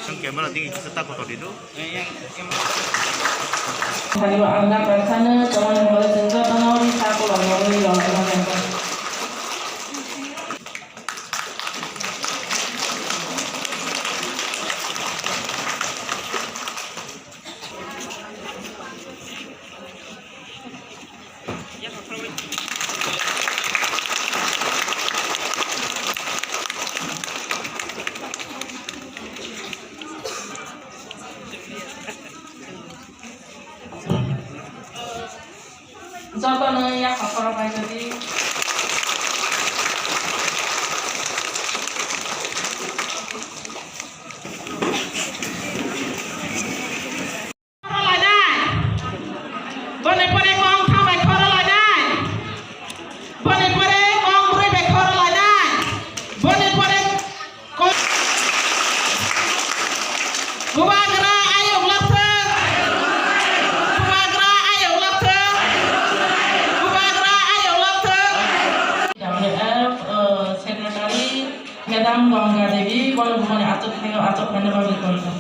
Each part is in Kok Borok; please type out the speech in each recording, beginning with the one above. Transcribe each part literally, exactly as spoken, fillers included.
Ang camera digi kisa ta kotor di do. Hayo ang da kaisano tongmani hole chwng jotono ri sa kolom rwi rw tongmani. Jotono yakhorok bai tongdi. Khoro lainai. Boni pore kong thang bai khoro lainai. Boni pore kong brwi bai khoro lainai. Boni pore kong Bubagra ayok laktha. Bubagra ayok laktha. Bubagra ayok laktha. W F, uh, Secretary, Madam Ganga Devi, bono bumani achuk thaio, achuk thaina bagwi tongo.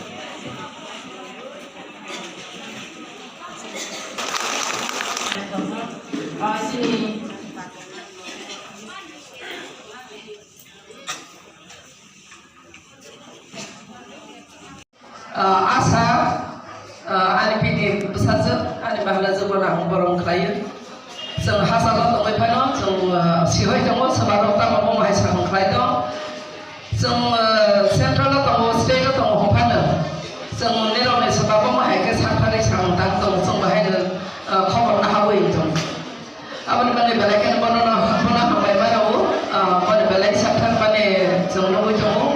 Ah, chini. Ah, asa, ah, ani pini bwsajwk, ani bahanajwk bono ang borom khlaio. Chwng hachalo tongwi phano, chwng, ah, sihoi tongo, swmarok tamo omo hai samung khlai tong. Chwng, ah, central o tongo, state o tongo, hwnphano chwng nirokni swkang omo hai khe sakthari samung tang tongo, chwng bahaino, ah, khobor naharwi tong. Aboni bagwi belai kheno bono no, bono hambai mano, ah, boni belai sakthar mani chwng nugwi tongo.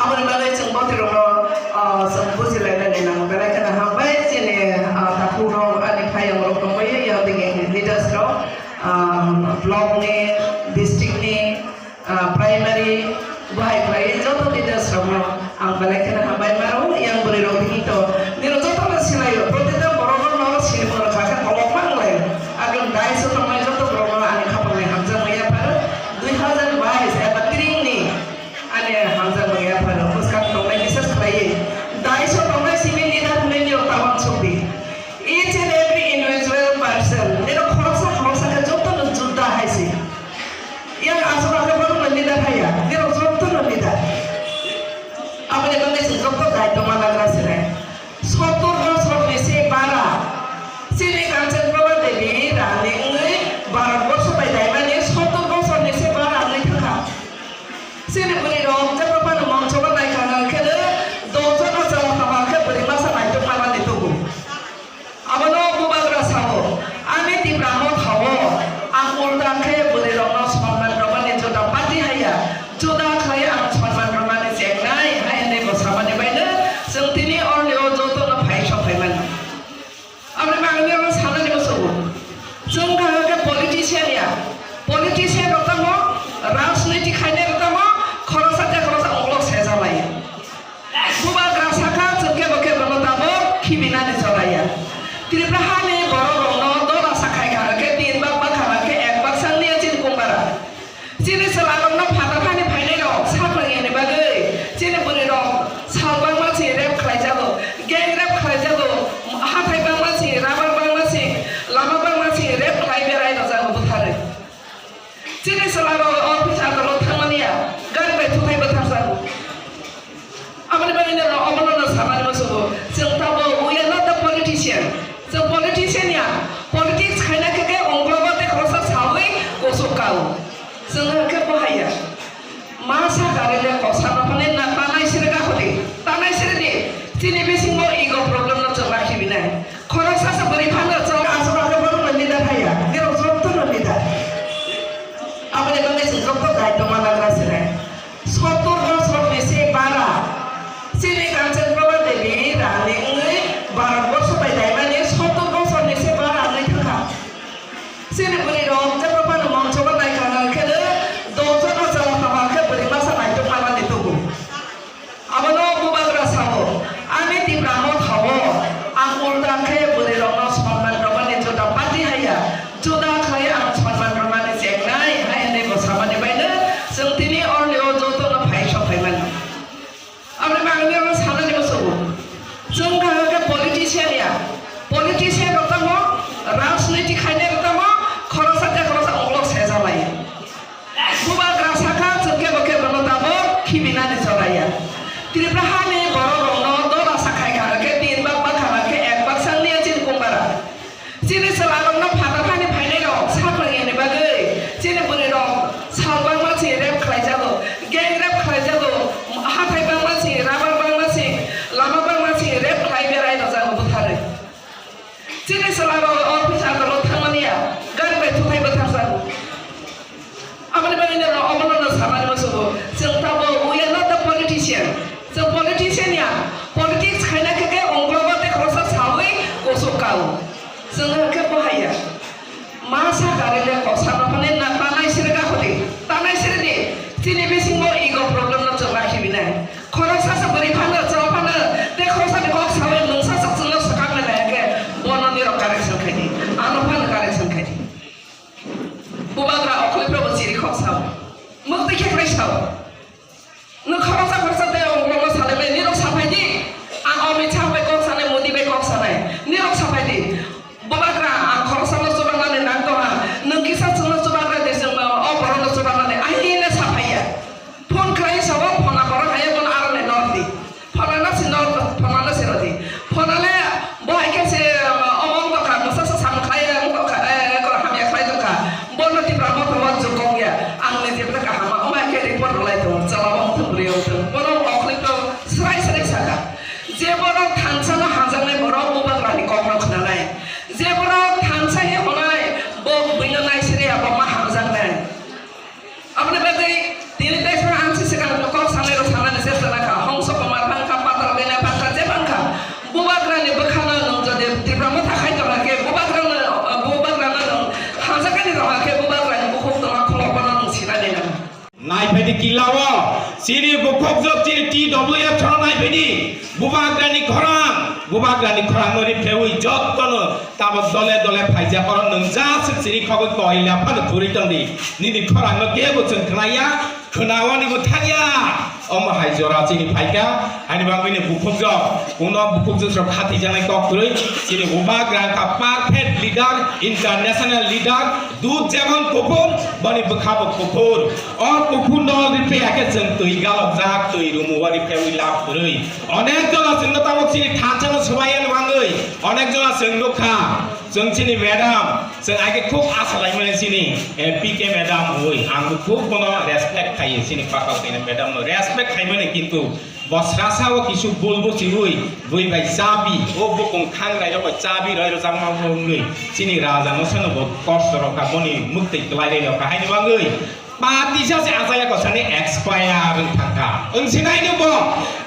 Aboni bagwi chwng botirokno, ah, chwng bujilainani nango. Belai kheno hambai chini, ah, takhukrok, ani phaiyungrok tongbaio, yang digi leaders rok, ah, block ni, district ni, ah, primary, bahai khlai joto leaders rokno ang belai kheno hambai mano. Yang bwrwi rok digi to, nirok joto no sinaio, protita borok rok no sini mano kha khe kolok ma wng lai. Agam dai se tongnai joto borok no ani khapang ni hamjakmani yapharo, dui hazar bais eba tring ni. Ani hamjakmani yaphano bwskang tongnai bises khlaiwi, daiso tongnai simi leader hwnwi nirok ta uansukdi. Each and every individual person, nirok khoroksa khoroksa khe jotono judda hai se. Yang aswk aswk borokno leader hai ya, nirok jotono leader. Aboni bagwi chwng joto daitwma nagra sinai. Sottor bosorni se bara. Chini Kanchanprabha Devi rani wngwi Bharat borso bai daimani sottor bosorni se bara wngwi thangkha. Chini bwrwi rok jebo phano mongso o naikha hwnkhe dojon o chwla thangma khe bwrwi masa naitok manani tubu. Abono Bubagra sao, "Ani Tipra Motha o ang ulta khe bwrwi rokno sonman rwmani juda party haiya, juda khlai ang sonman rwmani chengnai," hai hwnwi bo samani baino chwng tini orni o jotono phai sok phaimani. Aboni bagwi ang sanani muchungo. Chwng kha khe politician ya. Politician rok tamo, rajniti khainai rok tamo, khoroksa tei khoroksa ulo sejalai. Bubagra sakha chwng kebo kebo no tabuk khibinani joraya. Tripura hani borok rokno dola sakhai kha khe tin bak bakha khe ek bak sangni ya chini kumbara. Chini chwla rokno phatar hani phainai rok saklangya ni bagwi chini bwrwi rok sal bangma si rape khlai jago, gang rape khlai jago, hathai bangma si, rubber bangma si, lama bangma si rape khlai berai rw jago bwtharwi. Chini chwla rok office adalo thangmani ya, gari bai thuthai bwthar jago. Aboni bagwi no omono no samani muchungo. Chwng tabuk, we are not the politician. Chwng politician ya. Chwlarokno phatar hani phainairok saprwngya ni bagwi chini bwrwirok sal bangma se rape khlaijago, gang rape khlaijago, hathai bangma se, rubber bangma se, lama bangma se rape khlai berai rwjago bwtharwi. Chini chwlarok office adalo thangmani ya, gari bai thuthai bwtharjago. Aboni bagwi no, omono no samani muchungo. Chwng tabuk, we are not the politician. Chwng politician ya. Politics khaina khe khe ungklogo tei khoroksa sawi kusuk kao. Chwng khe bo haiya. Ma sa gari le kok sa no phane na tanai siri ga khodi. Tanai siri di. Chini bisingo ego problem no chwng rakhi binai. Khoroksa sa bwrwi phano, chwng phano, tei khoroksa ni kok sawi mungsa sa chwng no swkang le nai khe bono nirok correction khai di. Ano phano correction khai di. Bubagra okhliphro bo chiri khok sao. Mukti khe khlai sao. Nwng khoroksa khoroksa tei ungklogo salai bai nirok saphai di. Ang Amit Shah bai kok sanai, Modi bai kok sanai. Nirok saphai di. Bubagra ang khoroksa no chubanani nang tongha. Nwng kisa chwngno chubagra de chwng o borok no chubanani. Ahi le saphai ya. Phone khlai sao, phone a borok hai bono aroni nor di. Phone no si nor, phone no si rodi. Phone le bo hai khe se, um, omo wng tongkha, mwsa sa sam khlai wng tongkha, eh, kor hamya khlai tongkha. Bono Tipra Motha o jukong ya. Ang ni jephru kaham, omo hai khe report rwlai tongo. Chala bo wng thung, bwrwi wng thung. Bono okhli to srai srai saka. Je bono thansa no hamjaknai borok bubagra ni kok no khwnanai. Je bono thansa he hwnai, bo buino nai siri abo ma hamjaknai. Aboni bagwi tini teisa ang si swkang kok sanai rok sanani chesta nakha. Hongso Kumar bangkha, Patal Bina bangkha, je bangkha. Bubagrani bwkhano nwng jodi Tipra Motha khai tongkha khe, bubagrano, bubagrano nwng hamjakani tongkha khe, bubagrani bukhuk tongma khulok bono nwng sinani nang. Naiphai di kilao, chini bukhuk jok chini T W F thono naiphai di. Bubagrani khorang, bubagrani khorang no riphewi jottono tabok dole dole phaijak oro nwng ja swk chiri khogwi koila phano thuri tongdi. Nini khorang no kebo chwng khnaya, khwnawani bo thangya. Omo hai jora chini phaikha, ani bagwi ni bukhuk jok, uno bukhuk jok rok khathijaknai kok kwrwi, chini bubagra kha perfect leader, international leader, dud jemon kuphur, boni bwkha bo kuphur. O kuphur no riphe ya khe chwng twi galokjak, twi rumu o riphewi lab kwrwi. Onek jona chwngno tabok chini thansa no swbai ya ni bagwi. Onek jona chwng nukha, chwng chini madam, chwng age khub asa laimani chini, eh, P K madam oi. Ang bo khub bono respect khaio, chini pakao kaina madam no respect khaimani, kintu bo srasa o kisu bul buchiwi, bui bai chabi, o bukung thang rai rok bai chabi roi rwjakma wngwi, chini raja no sano bo kosto rok kha, boni mwktwi kwlai roi rok kha, haini bagwi. Party sa se achaya kosani expire wng thangkha. Wng sinai no bo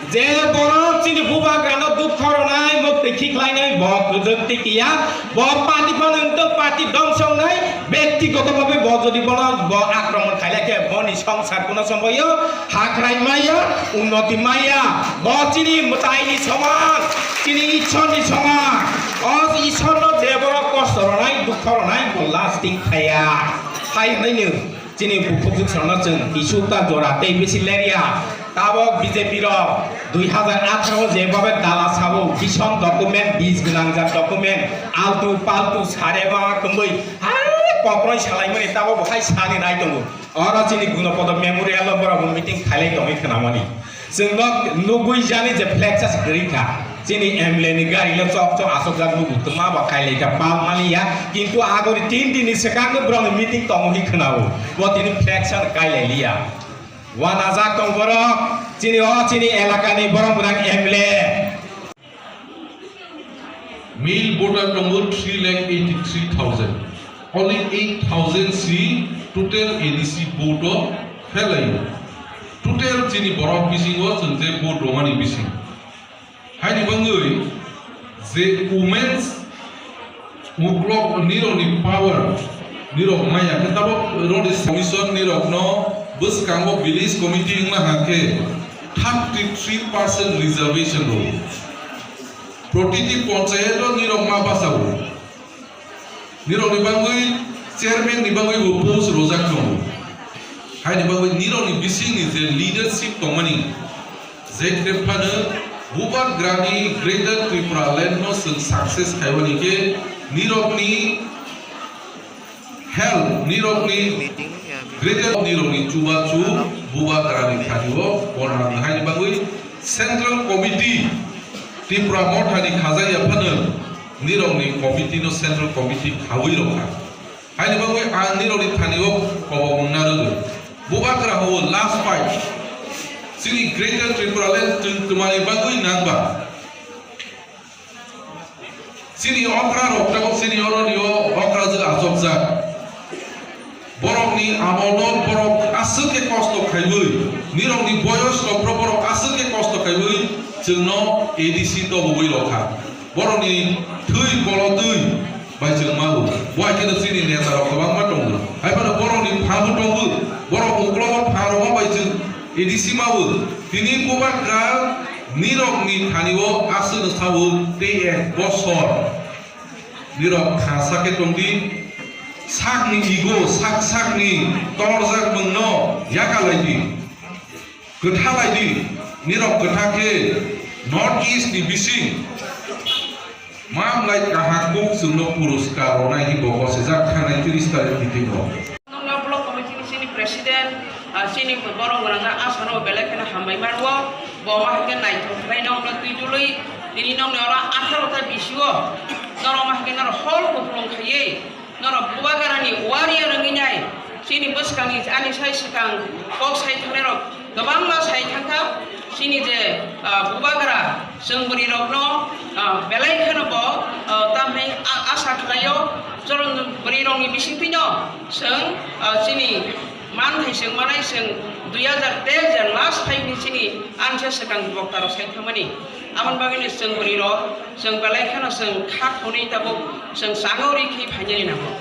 je borok chini bubagrano dukha rwnai, mwktwi khiklainai bo kwdwk twikiya. Bo party phano wngtong party dongso wngnai, bektigoto bhabe bo jodi bono bo akromon khailai khe boni songsar kuno somoyo hakrai maya, unnoti maya. Bo chini mwtaini soman, chini Ishorni soman. O Ishorno je borok kosto rwnai, dukha rwnai bo lasting khaya. Hai hwnwi no. Chini bukhuk jwksaono chwng kisu ta jora tei bisi lerya. Tabok B J P rok dui hazar atharo je babe dala sabo, bison document, bis gwnangjak document, altu paltu sare ba kwmwi, hai kokroi salaimani tabok bo hai sani nai tongo. Oro chini Gunopodo Memorial o borok bo meeting khailai tongwi khwnamani. Chwng nok nugwi jani je flex as kwrwi kha. Chini M L A ni gari le chok chok asokjak nugo, twma ba kailaikha, pal maliya. Kintu agori tin din ni swkang no borok ni meeting tongo hi khwnao. Bo tini flex an kailailiya. Wanajak tong borok, chini o chini elaka ni borok borang M L A. Male voter tongo three lakh eighty-three thousand. Only eight thousand si total A D C vote o phelaio. Total chini borok bisingo chwng je vote romani bising. Haini bangwi je women's uklok nirokni power nirok maya khe tabok roni commission nirokno bwskango village committee wngna ha khe thirty three percent reservation rwo. Protiti ponchayat o nirok ma basa o. Nirokni bagwi chairman ni bagwi bo post rojak tongo. Haini bagwi nirokni bisingni je leadership tongmani, je khe phano Bubagrani Greater Tripura Land no chwng success khaimani khe nirokni help, nirokni Greater nirokni chubachu Bubagrani thani o bornani. Haini bagwi Central Committee Tipra Mothani khajak ya phano Nirokni committee no central committee khawi rokha. Haini bagwi ang nirokni thani o kobok wngna rwgwi. Bubagra hao last fight. Chini Greater Tripura land chwng twmani bagwi nangba. Chini okra rok tabuk chini oroni o okra jwk achokjak. Borokni amolno borok aswk khe kosto khaiwi, nirokni boyos rokno borok aswk khe kosto khaiwi chwngno A D C tobogwi rokha. Borokni thwi kolotwi bai chwng mabu. Bo hai kheno chini neta rok kwbangma tongo. Hai phano borokni phabu tongo. Borok uklogo pha rokma bai chwng A D C mabu. Tini Bubagra nirokni thani o aswkno sabo tei ek bosor. Nirok kha sakhe tongdi, sakni ego, sak sakni torjak mungno yakalai di, kwthalai di, nirok kwtha khe North East ni bising mamlai kaham kuk chwngno puruskar ronai hi bo gosijak thanai tris tarik meeting o. Nongla block committee ni chini president, ah, chini borok rangna asano belai kheno hambai manwo, bo ma hake naithok khlai nongla twi dului, tini nongni oro atharo ta bisio, norok ma hake norok hol kuplung khaiwi, norok Bubagrani warrior wngwi nai, chini bwskangni ani sai swkang kok sai thangnairok kwbangma sai thangkha, chini je, ah, Bubagra chwng bwrwirokno, ah, belai kheno bo, ah, tamni a-, asa khlaio, chwng bwrwirokni bisingtwino chwng, ah, chini manthai chwng manai chwng dui hazar teis je last fight ni chini ansa swkang boktarok sai thangmani. Aboni bagwino chwng bwrwirok chwng belai kheno chwng kha khonwi tabuk chwng changori khe phainani nango.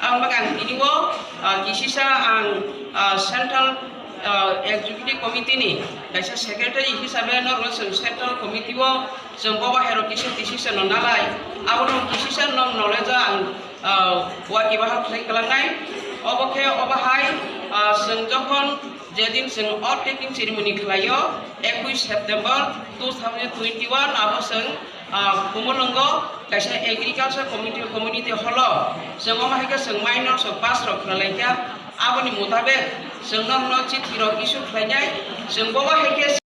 Ang bagan tini o, ah, kisisa ang, ah, Central, ah, Executive Committee ni kaisa secretary hisabe norokno chwng Central Committee o chwng bobo hairok kisa decision no nalai. Abono decision no knowledge ang, ah, waki bahal khlai kwlangnai. Obo khe obo hai, ah, chwng jokhon jedin chwng oath taking ceremony khlaio, ekush September two thousand twenty-one, abo chwng ah, Kumulwngo kaisa agriculture committee, community hall o chwng omo hai khe chwng minor rok pass rok khlai kha, aboni mutabek chwng norokno chithi rok issue khlainai, chwng bobo hai khe